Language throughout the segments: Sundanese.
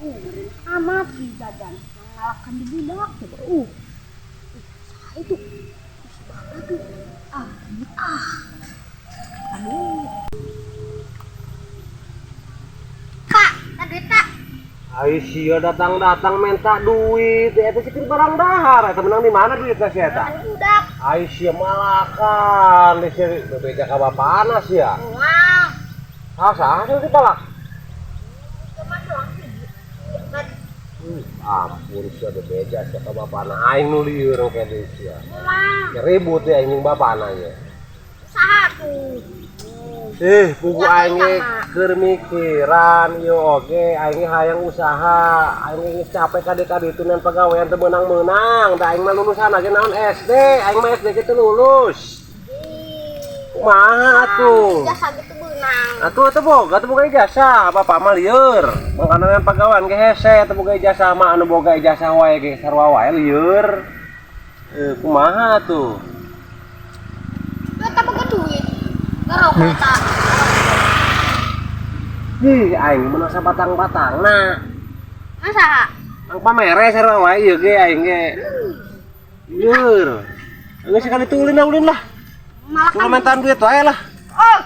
Amat di jajan mengalahkan di budak coba. Saha itu? Si bapak tuh. Ah, ah. Aduh. Pak, duit Pak. Ai sia datang-datang minta duit, eta sih barang dahar, eta menang di mana duitna sia eta? Budak. Ai sia malakan, sia bebeja ka bapana sia. Wah. Ah, saha sih dipalak? Cuma doang sih. Ampun sia bebeja sia ka bapana aing nu lieur engke deui sia. Wah. Ribut ya aing jeung bapana ye. Saha tuh? Pugu aing ge keur mikiran ieu oge aing ge hayang usaha, aing geus capek kade-kade itu nan pagawean teu meunang-meunang, da aing mah lulusan ge naon SD, aing mah SD ge teu lulus. Kumaha atuh? Ijazah gitu beunang. Atuh teu boga, teu boga ijazah, bapak mah lieur. Mangkana nan pagawean ge hese teu boga ijazah mah anu boga ijazah wae ge sarua wae lieur. Kumaha atuh? Eta boga duit. Ngerokok eta. Ih, aing meunang sabatang-batangna. Masa? Ang pamere sarua wae ieu ge aing ge. Lieur. Geus sekali tulin ulin lah. Malah Kulo mentan duit wae lah. Oh.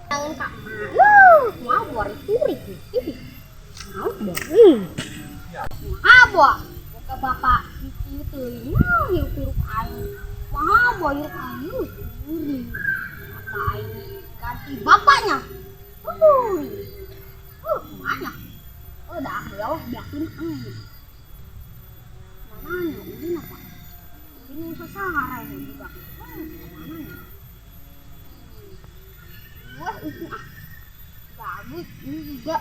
Tangan Kak Ma. Mau buat turi. Ih. Mau dong. Mau boga bapak kieu teuing hirup-hirup aing. Wah, boh hirup aing turi. Apa aing ganti bapaknya? Turi. Mana? Oh, dah ya biakin aing. Mana ini apa? Ini sasara ini juga. Mana ya? Wah, itu ah. Bagus ini juga.